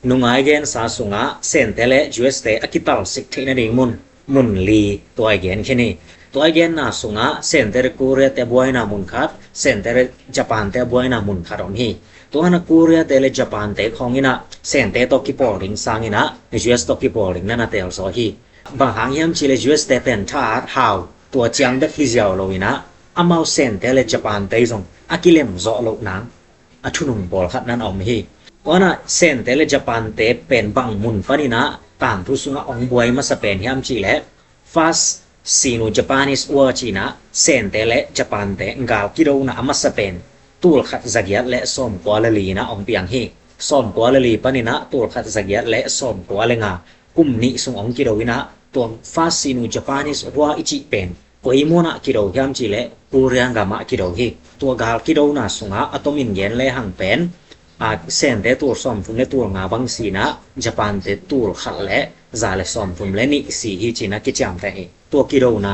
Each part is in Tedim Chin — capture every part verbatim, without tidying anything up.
Nungai gensa sungah Sente le U S te a kitalsik theih nading mun, mun li tua i gen khin hi. Tua i genna sungah Sente le Korea te buaina mun khat, Sente le Japan te buaina mun khat om hi. Tua na Korea te le Japan te khawng inah Sente tawh kipawl ding sang inah U S tawh kipawl ding na na tel zaw hi. Bang hang hiam cih leh U S te pen thahat hau tua ciang bek hi ziau lo inah amau Sente le Japan te zong a kilem zawh loh nang a thunung pawlkhat nan a om hi. Tua na Sente le Japan te pen bang mun paninah tangthu sungah ong buai masa pen hiam cih leh First Sino-Japanese War ci-inah Sente le Japan te gal kidona a masa pen tulkhat zagiat le sawmkua le li inah ong piang hi. Sawmkua le li paninah tulkhat zagiat le sawmkua le nga kum nih sung ong kido inah tua First Sino-Japanese War i cih pen koi munah kido hiam cih leh Korea gamah kido hi. Tua gal kidona sungah a tomin gen lehang pen a Sente tul sawmthum le tul nga bang si inah Japan te tul khat le za le sawmthum le nih si hi ci-inah kiciamteh hi. Tua kidona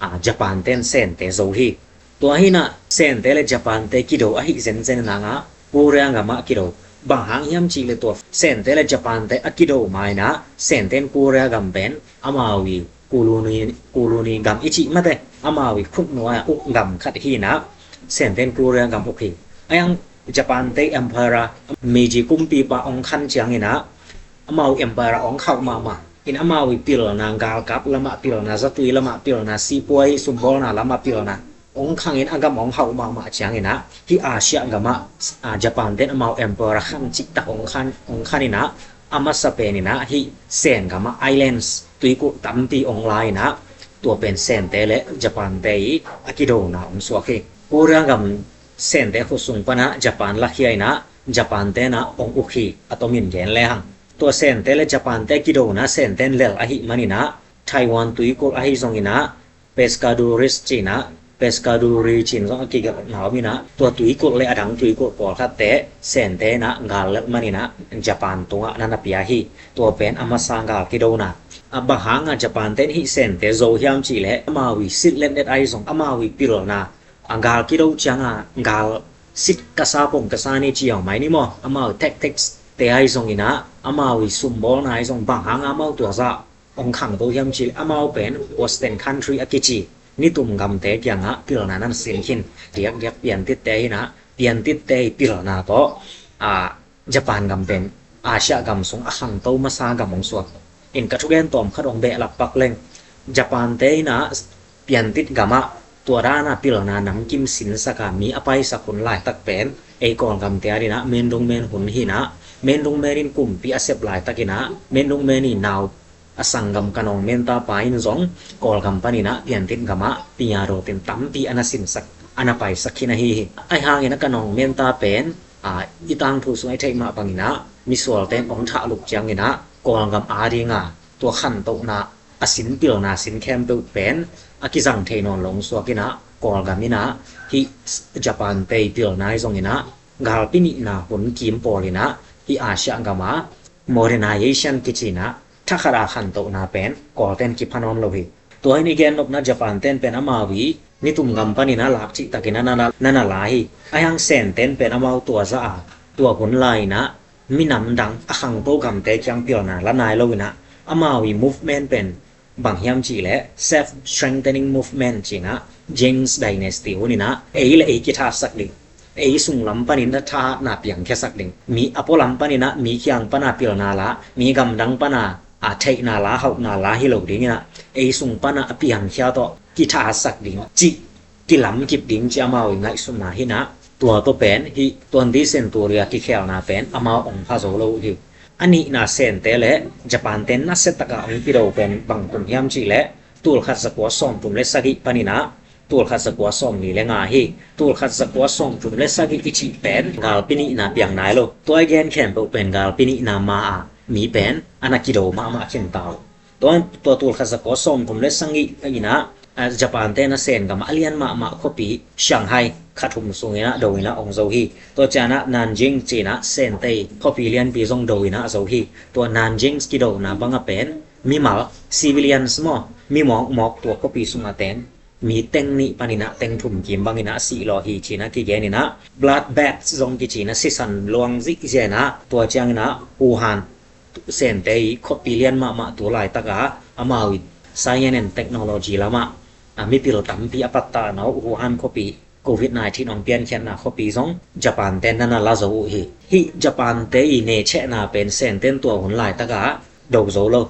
ah Japan ten Sente zo hi. Tua hinah Sente le Japan te kido ahi zenzen nangah Korea gamah kido. Bang hang hiam cih leh tua Sente le Japan te a kido mainah Sente in Korea gam pen amau i kuluni, kuluni gam i cih mate amau i khutnuai a uk gam khat hinah Sente in Korea gam uk hi. Ayang Japan te Emperor Meiji kumpipa ong khan cianginah amau Emperor ong khauh mahmah in amau i pilna galkap lamah pilna zatui lamah pilna sipuai sumbawlna lamah pilna ong khangin a gam ong hauh mahmah cianginah hih Asia gamah Japan ten amau Emperor khang cihtak ong khan, ong khaninah a masa peninah hih Sen gamah islands tuikulh tampi ong la inah tua pen Sente le Japan te i a kidona ong suak hi. Korea gam Sente khut sung panah Japan lakhia inah Japan tenah ong uk hi a tomin gen lehang. Tua Sente le Japan te kidona Sente in lel ahi maninah Taiwan tuikulh ahi zonginah Pescadores ci-inah Pescadores ci-in zong a kigelhna om inah tua tuikulh le a dang tuikulh pawlkhatte Sente inah gal lelh maninah Japan tungah na na pia hi. Tua pen a masa gal kidona. A bang hangah Japan ten hih Sente zo hiam cih leh amau i sit letnet ahi zong amau i pilna a gal kido cianga gal sit kasa pong kasa ni ciang mai ni maw amau tactics te ahi zonginah amau i sumbawlna ahi zong bang hangah amau tua zah ong khangto hiam cih leh amau pen Western country a kici nitum gamte kiangah pilna nan sin khin. Diakdiak piantitte hinah piantitte i pilna tawh a Japan gam pen Asia gam sung a khangto masa gam ong suak. In ka thugen tawm khat ong behlap pak leng Japan te inah piantit gamah tua dana pilna namkim sinsaka mi a paisak hun laitak pen ei Kawlgam te adinah mendung men hun hinah mendung men in kumpi a sep laitakinah mendung men i nau a sanggam ka nawng menta pa in zong Kawlgam paninah piantit gamah pinya dawtin tampi a na sinsak a na paisak khin ahi hi. Ahi hangin a ka nawng menta pen i tangthu sung a i theih mah banginah misualte in ong thahlup cianginah Kawlgam adinga tua khantohna a sin pilna sin khempeuh pen a kizang thei nawn lo ong suakinah Kawlgam inah hih Japan te i pilna ahi zonginah galpi nihna hun kim pawlinah hih Asia gama modernization kicinah thakhat a khantohna pen Kawlten kipha nawn lo hi. Tua in i gennopna Japan ten pen amau i nitum gam paninah lak cihtakin a na na la hi. Ahi hang Senten pen amau tua zah a tua hun lai-inah minam dang a khangto gamte kiang pilna la nai loinah amau i movement pen bang hiam cih leh self strengthening movement cinah Jing's dynasty huninah ei le ei kithasak ding, ei sunglam panin a thahatna piangkhiasak ding, mi a pualam paninah mi kiang pana pilna la, mi gamdang pana a theihna la hauhna la hi lo dinginah ei sung pana a piangkhia tawh kithasak ding cih kilamkip ding ci amau i ngaihsutna hinah tua tawh pen hih twenty century a kikhelna pen amau ong pha zo lo uh hi. A nihna Sente le Japan ten nasia taka ong kido pen bang kum hiam cih leh tulkhat zakua sawmthum le sagih paninah tulkhat zakua sawmli le nga hi. Tulkhat zakua sawmthum le sagih i cih pen galpi nihna piang nai lo. Tua i gen khempeuh pen galpi nihna ma a mi pen a na kido mahmah khin ta uh. Tua, tua tulkhat zakua sawmthum le sagih inah Japan te na Sen gam a lian mahmah khuapi Shanghai khat hum sunginah do inah ong zo hi. Tua cianah Nanjing cinah Sente khuapi lianpi zong do inah zo hi. Tua Nanjing kidona banga pen mimal civilians maw mi mawkmawk tua khuapi sungah ten mi teng nih paninah teng thum kim banginah sih lawh hi cinah kigeninah, blood bath zong kicinah sisan luang zihzianah, tua cianginah Wuhan Sente i khuapi lian mahmah tu laitaka amau i science and technology lamah a mipil tampi a pattahna uh Wuhan khuapi covid nineteen hong piankhiatna khuapi zong Japan te nana la zo uh hi. Hih Japan te i nechehna pen Sente in tua hun laitaka do zo lo.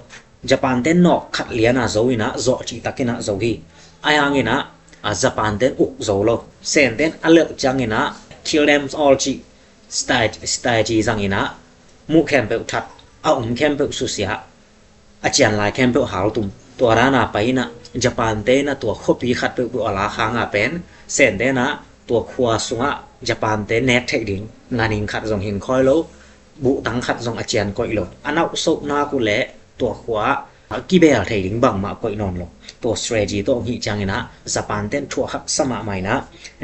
Japan te nawk khat liana zo inah zawh cihtakinah zo hi. Ahi hanginah a Japan te uk zo lo. Sente in a lelh cianginah kill them all cih strategy zanginah muh khempeuh that, a om khempeuh susia, a cianlai khempeuh haltum. Tua dana pai inah Japan te inah tua khuapi khat peuhpeuh a lak hanga pen Sente inah tua khua sungah Japan te nek theih ding nganing khat zong hing khoi lo, buhtang khat zong a cian koih lo. A nauhsohnak uh leh tua khua a kibel thei ding bangmah koih nawn lo. Tua strategy tawh hong hih cianginah Japan ten thuah haksa mahmah inah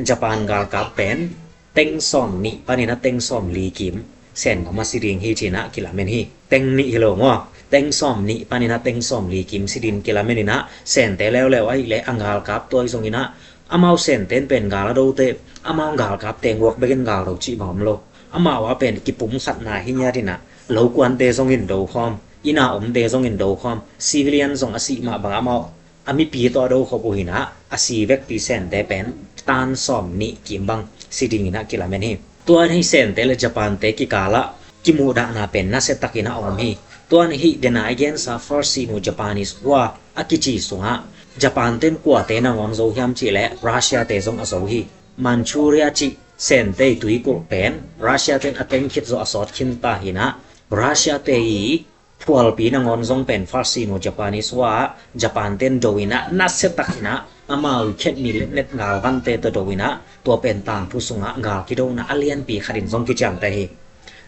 Japan galkap pen teng sawm nih paninah teng sawm li kim Sen gam a si ding hi cinah kilamen hi. Teng nih hi lo maw? Teng sawm nih paninah teng sawm li kim si ding kilamen inah Sente leuleu ahih leh a galkap tuai zonginah amau Sente in pen gal a dote, amau galkap teng guak bekin gal do cih bang om lo. Amau a pen kipum khatna hi ngiat inah lokuante zongin do khawm, ina omte zongin do khawm, civilian zong a sih mah bang amau a mipi tawh a do khop uh hinah a si vekpi Sente pen tan sawm nih kim bang si dinginah kilamen hi. Tuan hi Sente le Japan te kikalah kimuhdahna pen nasiatakinah a om hi. Tuan hi The Night Against the First Sino-Japanese War a kici sungah Japan ten kuate nangawn zo hiam cihleh Russia te zong a zo hi. Manchuria cih Sente i tuikulh pen Russia ten a teng khit zawh a sawt khinta hinah Russia te i phualpi nangawn zong pen First Sino-Japanese War ah Japan ten do inah nasiatakinah amau i khetni letnet galvante tawh do inah tua pen tangthu sungah gal kidona a lianpi khatin zong kiciamteh hi.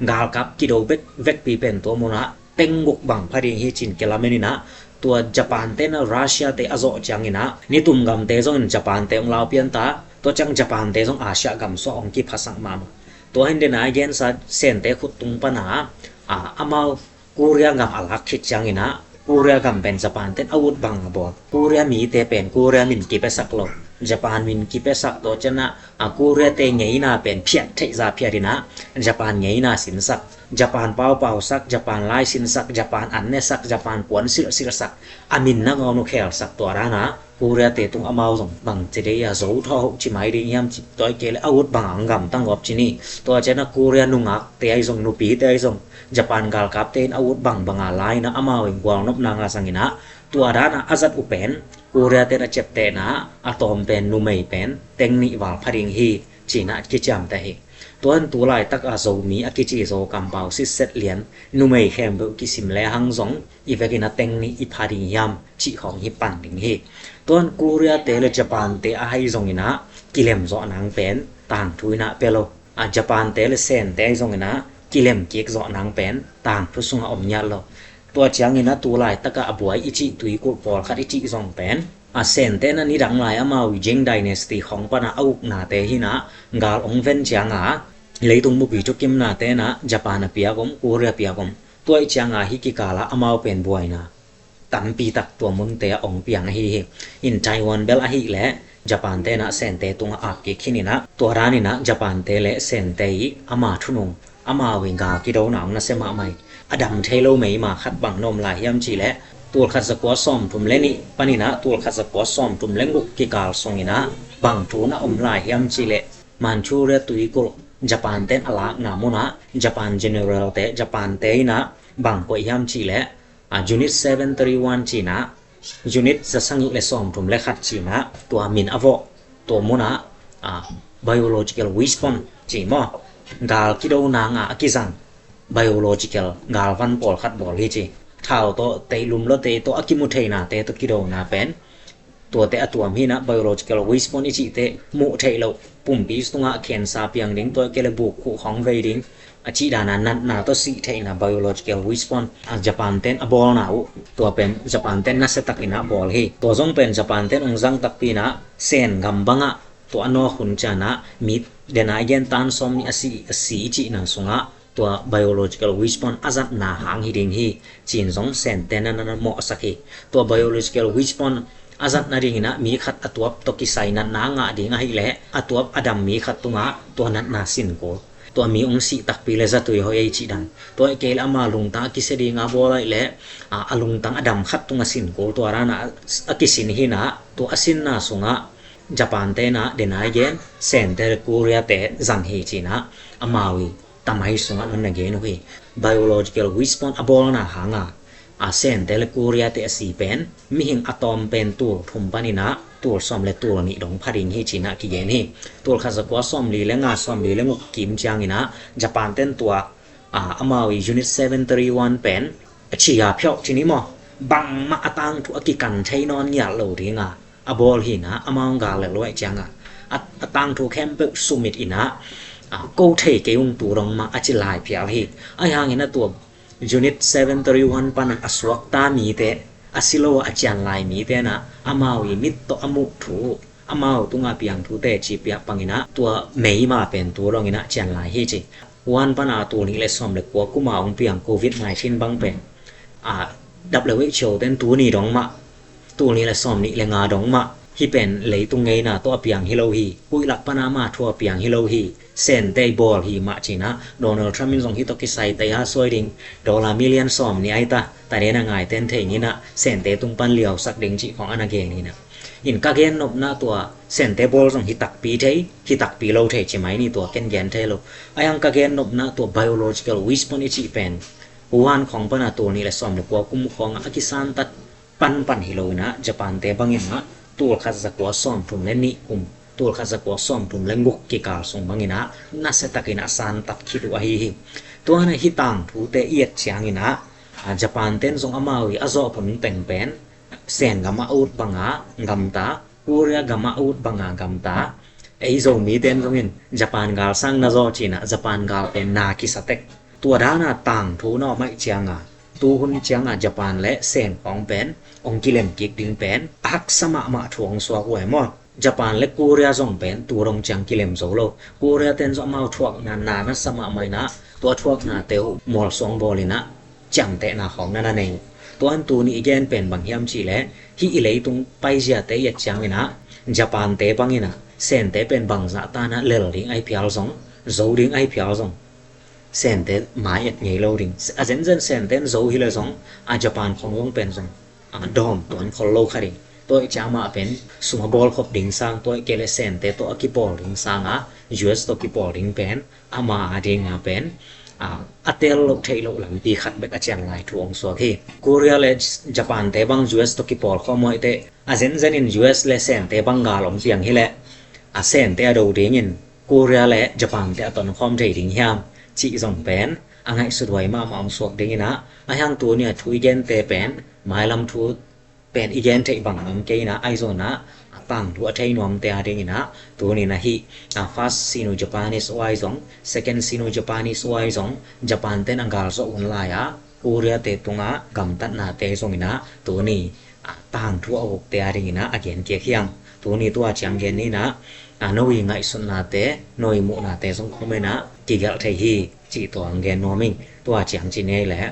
Galkap kido vek vekpi pen tua munah teng guk bang pha ding hi cin kilamen inah tua Japan te inah Russia te a zawh cianginah nitum gamte zongin Japan te hong laupianta, tua ciang Japan te zong Asia gam suah hong kiphasak mahmah. Tua hin dena gensa Sente khut tung pana a amau Korea gam a lak khit cianginah Korea gam pen Japan ten a ut bang a bawl. Korea mite pen Korea min kipiasak lo. Japan min kipiasak, tua cianah a Korea te ngeina pen phiat theihza phiat inah Japan ngeina sinsak, Japan paupausak, Japan lai sinsak, Japan an nesak, Japan puan silhsilhsak, a min nangawn uh khelsak. Tua dana Korea te tung amau zong bang ci dei a zo thawh hoh ci mai ding hiam ci, tua i kei le a ut bang ang gam tangawp ci ni. Tua cianah Korea nungakte ahi zong, nupite ahi zong Japan galkapte in a ut bangbanga laina amau in gualnopna nga sanginah tua dana a zat uh pen Korea ten a ciaptehna a tawm pen numei pen teng nih val pha ding hi cinah kiciamteh hi. Tuan tu laitaka Zomi a kici Zo kampau sitset lian numei khempeuh kisim lehang zong i vekin a teng nih i pha ding hiam cih khawng hi pan ding hi. Tuan Korea te le Japan te a hai zonginah kilem zawh nang pen tangthu inah pia lo. A Japan te le Sente ahi zonginah kilem kik zawh nang pen tangthu sungah om ngiat lo. Tua cianginah tu laitaka a buai i cih tuikulh pawlkhat i cih zong pen a Sente inah nidang lai amau i Jing Dynasty khawng pana a uknate hinah gal ong ven cianga leitung bupi thukimnate inah Japan a piak om, Korea piak om. Tua i cianga hi kikala amau pen buaina tampi tak tua munte a ong piang ahi hi. In Taiwan bel ahih leh Japan te inah Sente tungah ap kik khin inah tua dan inah Japan te le Sente i ama thunung amau i gal kidona ong nasia mahmah hi. A dam thei lo meima khat bang na om lai hiam cihleh tulkhat zakua sawmthum le nih paninah tulkhat zakua sawmthum le guk kikal sunginah bang thu na om lai hiam cihleh Manchuria tuikulh Japan ten a lakna munah Japan general te, Japan te inah bang koih hiam cihleh a Unit seven three one cinah Unit zasangih le sawmthum le khat cinah tua min a vawh tua munah a biological weapon ci maw, gal kido nanga a kizang biological galvan pawlkhat bawl hi ci. Thau tawh, teilum lawtei tawh a kimu theinate tawh kidona pen tuate a tuam hinah biological weapon i cihte muh theih loh pumpi tungah cancer piang ding, tua kei le buk khuh khawng vei ding a cih dana natna tawh sih theihna biological weapon a Japan ten a bawlna uh tua pen Japan ten nasiatak inah bawl hi. Tua zong pen Japan ten ong zang takpi inah Sen gam bangah tua a nawk hun cianah mi dena i gen tan sawm nih a si, a si i cihna sungah tua biological weapon a zatna hang hi ding hi cin zong Sente nana mawhsak hi. Tua biological weapon a zat nadingin ah mi khat a tuap tawh kisai natna a ngah ding ahih leh a tuap a dam mi khat tungah tua natna sin kul. Tua mi hong sih takpi le zatui hoih ei cih dan. Tua ahih kei leh ama lungtang a kisia dinga bawl ahih leh a, a lungtang a dam khat tungah sin kul. Tua dan ah a kisin hi in ah tua a sinna sungah Japan te in ah denai gen, Sente le Korea te zang hi ci in ah amau i tamai sungah nong na gen uh hi. Biological weapon a bawlna hanga a Sente le Korea te a si pen mihing a tawm pen tul thum panin ah tul sawm le tul nih dong pha ding hi ci in ah kigen hi. Tul khat za kua sawm li le nga, sawm li le guk kim ciangin ah Japan ten tua a, amau i Unit seven three one pen a ci a phiauh ci ni maw, bangmah a tangthu a kikan thei nawn ngiat lo dinga a bawl hi in ah amau gal le luaih cianga a, a tangthu khempeuh sumit in ah a, ko thei kei ung tu dong mah a ci lai phial hi. Ahi hangin ah tua Unit seven three one pan a suakta mite, a si lo a cian lai mite in ah amau i mit tawh a muh thu, amau tunga piang thu teci piak pangin ah tua meima pen tu dongin ah cian lai hi ci. Wuhan pana tul nih le sawm le kua kuma hong piang Covid nineteen bang pen a, W H O ten tuni dong mah, tul nih le sawm nih le nga dong mah, hih pen leitung ngeina tawh a piang hi lo hi. Kuihlak pana mah thu a piang hi lo hi. Sente i bawl hi mah ci in ah Donald Trump in zong hih tawh kisai tei a suai ding, dollar million sawm nih ai ta, ta den a ngaiten thei ni in ah Sente tung pan liausak ding cih khong a na gen hi in ah. In ka gen nopna tua Sente bawl zong hi takpi thei, hi takpi lo thei ci mai ni, tua ken gen thei lo. Ahi hang ka gen nopna tua biological weapon i cih pen Wuhan khong pana tul nih le sawm le kua kum khong a kisantat panpan hi lo in ah Japan te bangin ah tul khat za kua sawm thum le nih kum, tul khat za kua sawm thum le guk kikal sung bangin ah nasia takin ah santat khit uh ahi hi. Tua na hih tangthute i et ciangin ah a, Japan ten zong amau i a zawh phun teng pen Sen gam a ut banga gamta, Korea gam a ut banga gamta. Ei Zomi ten zongin Japan gal sang na zaw ci in ah Japan gal pen na kisa tek. Tua dana tangthu na om ahih cianga tuhun cianga Japan le Sen khong pen hong kilem kik ding pen a haksa mahmah thu hong suak uh e maw. Japan le Korea zong pen tu dong ciang kilem zo lo. Korea ten zong amau thuakna na na sa mahmah in ah tua thuaknate uh mualsuang bawl in ah ciamtehna khawng na na nei uh. Tua in tuni i gen pen bang hiam cih leh hih i leitung paiziate i et ciangin ah Japan te bangin ah Sente pen bangzah tan ah lel ding ahi phial zong, zo ding ahi phial zong, Sente mai et ngei lo ding. A zenzen Sente in zo hi le zong a Japan khong zong pen zong a dawm tuan khol lo kha ding. Tua i ciang mah pen sum a bawlkhop ding sang, tua i kei le Sente tawh a kipawl ding sang a U S tawh kipawl ding pen ama a dinga pen a, a tel loh theih loh lampi khat bek a cian lai thu hong suak hi. Korea le Japan te bang U S tawh kipawl khawm uh ahih teh a zenzen in U S le Sente bang gal om piang hi leh a Sente a do dingin Korea le Japan te a ton khawm thei ding hiam cih zong pen a ngaihsut huai mahmah hong suak dingin ah, ahi hang tuni a thu i gente pen mailam thu pen i gen theih bang om kei in ah, ahi zongin ah a tangthu a thei nuamte a dingin ah tuni in ah hih a, First Sino-Japanese War zong, Second Sino-Japanese War zong, Japan ten a gal zawh hun lai a Korea te tungah gamtatnate zongin ah tuni a, tangthu a ukte a dingin ah a gen kik hi hang. Tuni tua ciang gen ni in ah, a, no i ngaihsutnate, no i muhnate zong comment ah kigelh thei hi cih tua hong gen nuam ing. Tua ciang ci ni ei leh